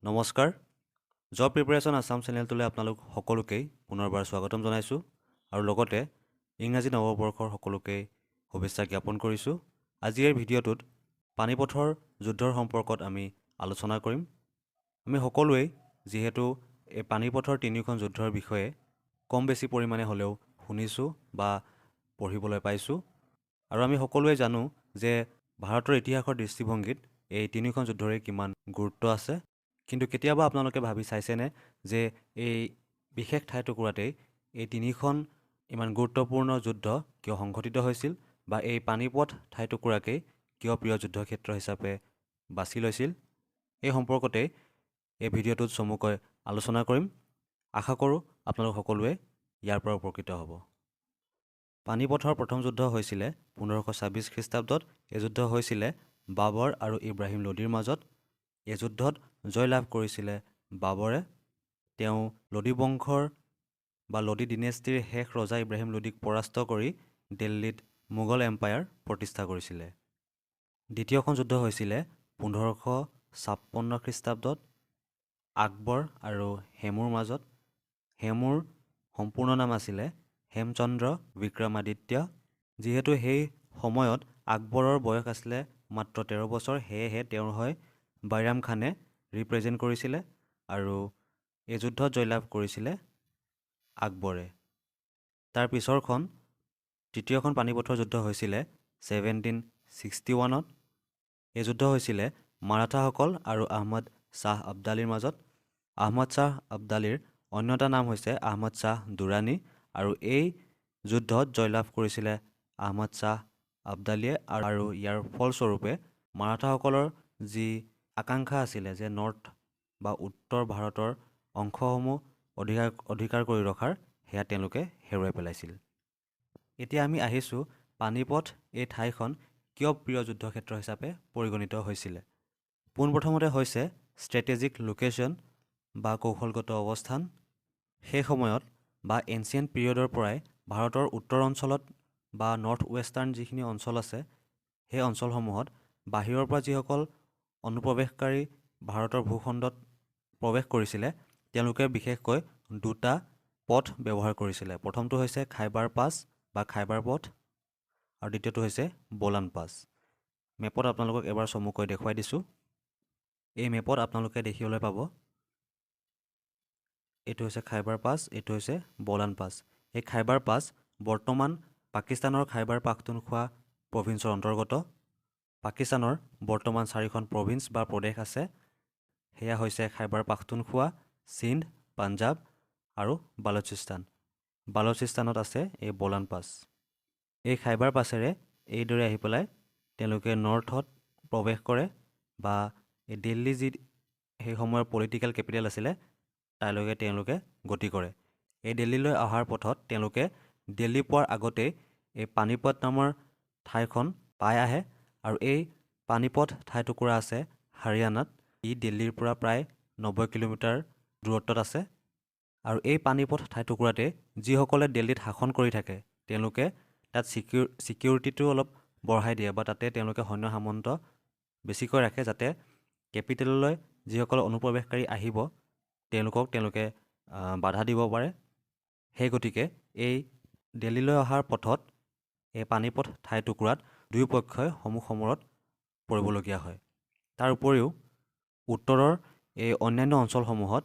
নমস্কাৰ, job preparation Assam চেনেলটোলৈ আপোনালোক সকলোকেই পুনৰবাৰ স্বাগতম জনাইছোঁ আৰু লগতে ইংৰাজী নৱবৰ্ষৰ সকলোকেই শুভেচ্ছা জ্ঞাপন কৰিছোঁ। আজিৰ এই ভিডিঅ'টোত পানীপথৰ যুদ্ধৰ সম্পৰ্কত আমি আলোচনা কৰিম। আমি সকলোৱেই যিহেতু এই পানীপথৰ তিনিওখন যুদ্ধৰ বিষয়ে কম বেছি পৰিমাণে হ'লেও শুনিছোঁ বা পঢ়িবলৈ পাইছোঁ আৰু আমি সকলোৱে জানো যে ভাৰতৰ ইতিহাসৰ দৃষ্টিভংগীত এই তিনিওখন যুদ্ধৰে কিমান গুৰুত্ব আছে। কিন্তু কেতিয়াবা আপোনালোকে ভাবি চাইছেনে যে এই বিশেষ ঠাইটুকুৰাতেই এই তিনিখন ইমান গুৰুত্বপূৰ্ণ যুদ্ধ কিয় সংঘটিত হৈছিল বা এই পানীপথ ঠাইটুকুৰাকেই কিয় প্ৰিয় যুদ্ধক্ষেত্ৰ হিচাপে বাছি লৈছিল? এই সম্পৰ্কতেই এই ভিডিঅ'টোত চমুকৈ আলোচনা কৰিম। আশা কৰোঁ আপোনালোক সকলোৱে ইয়াৰ পৰা উপকৃত হ'ব। পানীপথৰ প্ৰথম যুদ্ধ হৈছিলে 1526 খ্ৰীষ্টাব্দত। এই যুদ্ধ হৈছিলে বাবৰ আৰু ইব্ৰাহিম লোডিৰ মাজত। এই যুদ্ধত জয়লাভ কৰিছিলে বাবৰে। তেওঁ লোডি বংশৰ বা লোডি ডিনেষ্টিৰ শেষ ৰজা ইব্ৰাহিম লোডিক পৰাস্ত কৰি দিল্লীত মোগল এম্পায়াৰ প্ৰতিষ্ঠা কৰিছিলে। দ্বিতীয়খন যুদ্ধ হৈছিলে 1556 খ্ৰীষ্টাব্দত আকবৰ আৰু হেমুৰ মাজত। হেমুৰ সম্পূৰ্ণ নাম আছিলে হেমচন্দ্ৰ বিক্ৰমাদিত্য। যিহেতু সেই সময়ত আকবৰৰ বয়স আছিলে মাত্ৰ 13 বছৰ, সেয়েহে তেওঁৰ হৈ বাইৰাম খানে ৰিপ্ৰেজেণ্ট কৰিছিলে আৰু এই যুদ্ধত জয়লাভ কৰিছিলে আকবৰে। তাৰ পিছৰখন তৃতীয়খন পানীপথৰ যুদ্ধ হৈছিলে 1761ত। এই যুদ্ধ হৈছিলে মাৰাঠাসকল আৰু আহমদ শ্বাহ আব্দালীৰ মাজত। আহমদ শ্বাহ আব্দালীৰ অন্য এটা নাম হৈছে আহমদ শ্বাহ দুৰাণী আৰু এই যুদ্ধত জয়লাভ কৰিছিলে আহমদ শ্বাহ আব্দালীয়ে আৰু ইয়াৰ ফলস্বৰূপে মাৰাঠাসকলৰ যি আকাংক্ষা আছিলে যে নৰ্থ বা উত্তৰ ভাৰতৰ অংশসমূহ অধিকাৰ কৰি ৰখাৰ, সেয়া তেওঁলোকে হেৰুৱাই পেলাইছিল। এতিয়া আমি আহিছোঁ পানীপথ এই ঠাইখন কিয় প্ৰিয় যুদ্ধক্ষেত্ৰ হিচাপে পৰিগণিত হৈছিলে। পোনপ্ৰথমতে হৈছে ষ্ট্ৰেটেজিক লোকেশ্যন বা কৌশলগত অৱস্থান। সেই সময়ত বা এনচিয়েণ্ট পিৰিয়ডৰ পৰাই ভাৰতৰ উত্তৰ অঞ্চলত বা নৰ্থ ৱেষ্টাৰ্ণ যিখিনি অঞ্চল আছে, সেই অঞ্চলসমূহত বাহিৰৰ পৰা যিসকল অনুপ্ৰৱেশকাৰী ভাৰতৰ ভূখণ্ডত প্ৰৱেশ কৰিছিলে, তেওঁলোকে বিশেষকৈ দুটা পথ ব্যৱহাৰ কৰিছিলে। প্ৰথমটো হৈছে খাইবাৰ পাছ বা খাইবাৰ পথ আৰু দ্বিতীয়টো হৈছে বলান পাছ। মেপত আপোনালোকক এবাৰ চমুকৈ দেখুৱাই দিছোঁ। এই মেপত আপোনালোকে দেখিবলৈ পাব, এইটো হৈছে খাইবাৰ পাছ, এইটো হৈছে বলান পাছ। এই খাইবাৰ পাছ বৰ্তমান পাকিস্তানৰ খাইবাৰ পাখতুনখোৱা প্ৰভিন্সৰ অন্তৰ্গত। পাকিস্তানৰ বৰ্তমান চাৰিখন প্ৰভিন্স বা প্ৰদেশ আছে, সেয়া হৈছে খাইবাৰ পাখতুনখোৱা, সিন্ধ, পাঞ্জাৱ আৰু বালুচিস্তান। বালুচিস্তানত আছে এই বলান পাছ। এই খাইবাৰ পাছেৰে এইদৰে আহি পেলাই তেওঁলোকে নৰ্থত প্ৰৱেশ কৰে বা এই দিল্লী যি সেই সময়ৰ পলিটিকেল কেপিটেল আছিলে, তালৈকে তেওঁলোকে গতি কৰে। এই দিল্লীলৈ অহাৰ পথত তেওঁলোকে দিল্লী পোৱাৰ আগতেই এই পানীপথ নামৰ ঠাইখন পাই আহে আৰু এই পানীপথ ঠাইটুকুৰা আছে হাৰিয়ানাত। ই দিল্লীৰ পৰা প্ৰায় 90 কিলোমিটাৰ দূৰত্বত আছে আৰু এই পানীপথ ঠাইটুকুৰাতে যিসকলে দিল্লীত শাসন কৰি থাকে, তেওঁলোকে তাত ছিকিউৰিটিটো অলপ বঢ়াই দিয়ে বা তাতে তেওঁলোকে সৈন্য সামন্ত বেছিকৈ ৰাখে, যাতে কেপিটেললৈ যিসকল অনুপ্ৰৱেশকাৰী আহিব, তেওঁলোকক তেওঁলোকে বাধা দিব পাৰে। সেই গতিকে এই দিল্লীলৈ অহাৰ পথত এই পানীপথ ঠাইটুকুৰাত দুয়োপক্ষই সন্মুখ সমৰত পৰিবলগীয়া হয়। তাৰ উপৰিও উত্তৰৰ এই অন্যান্য অঞ্চলসমূহত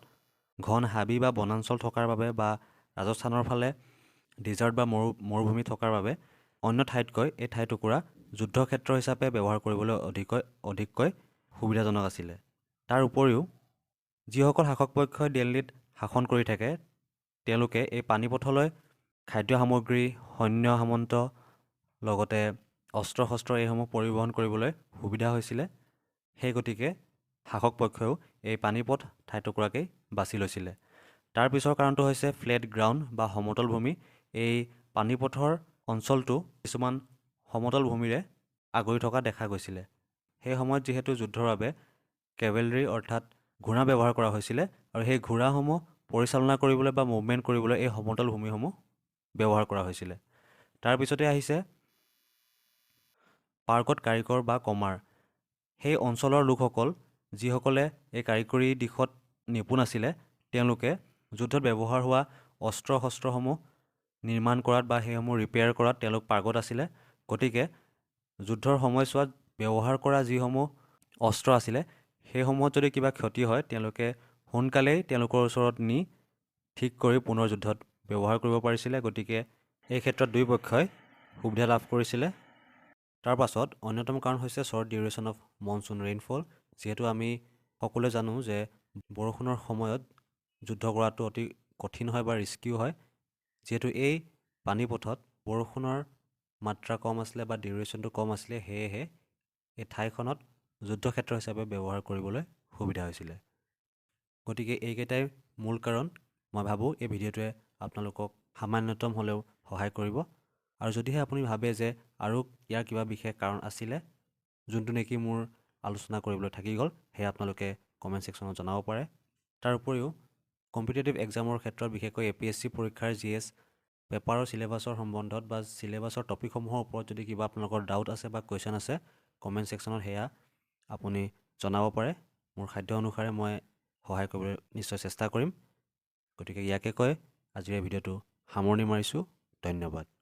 ঘন হাবি বা বনাঞ্চল থকাৰ বাবে বা ৰাজস্থানৰ ফালে ডিজাৰ্ট বা মৰুভূমি থকাৰ বাবে অন্য ঠাইতকৈ এই ঠাইটুকুৰা যুদ্ধক্ষেত্ৰ হিচাপে ব্যৱহাৰ কৰিবলৈ অধিককৈ সুবিধাজনক আছিলে। তাৰ উপৰিও যিসকল শাসক পক্ষই দিল্লীত শাসন কৰি থাকে, তেওঁলোকে এই পানীপথলৈ খাদ্য সামগ্ৰী, সৈন্য সামন্ত, লগতে অস্ত্ৰ শস্ত্ৰ এইসমূহ পৰিবহণ কৰিবলৈ সুবিধা হৈছিলে। সেই গতিকে শাসক পক্ষইও এই পানীপথ ঠাইটুকুৰাকেই বাছি লৈছিলে। তাৰ পিছৰ কাৰণটো হৈছে ফ্লেট গ্ৰাউণ্ড বা সমতল ভূমি। এই পানীপথৰ অঞ্চলটো কিছুমান সমতল ভূমিৰে আগুৰি থকা দেখা গৈছিলে। সেই সময়ত যিহেতু যুদ্ধৰ বাবে কেভেলৰী অৰ্থাৎ ঘোঁৰা ব্যৱহাৰ কৰা হৈছিলে আৰু সেই ঘোঁৰাসমূহ পৰিচালনা কৰিবলৈ বা মুভমেণ্ট কৰিবলৈ এই সমতল ভূমিসমূহ ব্যৱহাৰ কৰা হৈছিলে। তাৰপিছতে আহিছে পাৰ্গত কাৰিকৰ বা কমাৰ। সেই অঞ্চলৰ লোকসকল যিসকলে এই কাৰিকৰী দিশত নিপুণ আছিলে, তেওঁলোকে যুদ্ধত ব্যৱহাৰ হোৱা অস্ত্ৰ শস্ত্ৰসমূহ নিৰ্মাণ কৰাত বা সেইসমূহ ৰিপেয়াৰ কৰাত তেওঁলোক পাৰ্গত আছিলে। গতিকে যুদ্ধৰ সময়ছোৱাত ব্যৱহাৰ কৰা যিসমূহ অস্ত্ৰ আছিলে, সেইসমূহত যদি কিবা ক্ষতি হয়, তেওঁলোকে সোনকালেই তেওঁলোকৰ ওচৰত নি ঠিক কৰি পুনৰ যুদ্ধত ব্যৱহাৰ কৰিব পাৰিছিলে। গতিকে এই ক্ষেত্ৰত দুয়ো পক্ষই সুবিধা লাভ কৰিছিলে। তাৰ পাছত অন্যতম কাৰণ হৈছে short duration of monsoon rainfall. যিহেতু আমি সকলোৱে জানো যে বৰষুণৰ সময়ত যুদ্ধ কৰাটো অতি কঠিন হয় বা ৰিস্কিও হয়। যিহেতু এই পানীপথত বৰষুণৰ মাত্ৰা কম আছিলে বা ডিউৰেশ্যনটো কম আছিলে, সেয়েহে এই ঠাইখনত যুদ্ধক্ষেত্ৰ হিচাপে ব্যৱহাৰ কৰিবলৈ সুবিধা হৈছিলে। গতিকে এইকেইটাই মূল কাৰণ। মই ভাবোঁ এই ভিডিঅ'টোৱে আপোনালোকক সামান্যতম হ'লেও সহায় কৰিব। আৰু যদিহে আপুনি ভাবে যে আৰু ইয়াৰ কিবা বিশেষ কাৰণ আছিলে, যোনটো নেকি মোৰ আলোচনা কৰিবলৈ থাকি গ'ল, সেয়া আপোনালোকে কমেণ্ট ছেকশ্যনত জনাব পাৰে। তাৰ উপৰিও কম্পিটিটিভ এক্সামৰ ক্ষেত্ৰত, বিশেষকৈ এপিএছচি পৰীক্ষাৰ জিএছ পেপাৰৰ চিলেবাছৰ সম্বন্ধত বা চিলেবাছৰ টপিকসমূহৰ ওপৰত যদি কিবা আপোনালোকৰ ডাউট আছে বা কুৱেশ্যন আছে, কমেণ্ট ছেকশ্যনত সেয়া আপুনি জনাব পাৰে। মোৰ সাধ্য অনুসাৰে মই সহায় কৰিবলৈ নিশ্চয় চেষ্টা কৰিম। গতিকে ইয়াকে কৈ আজিৰ এই ভিডিঅ'টো সামৰণি মাৰিছোঁ। ধন্যবাদ।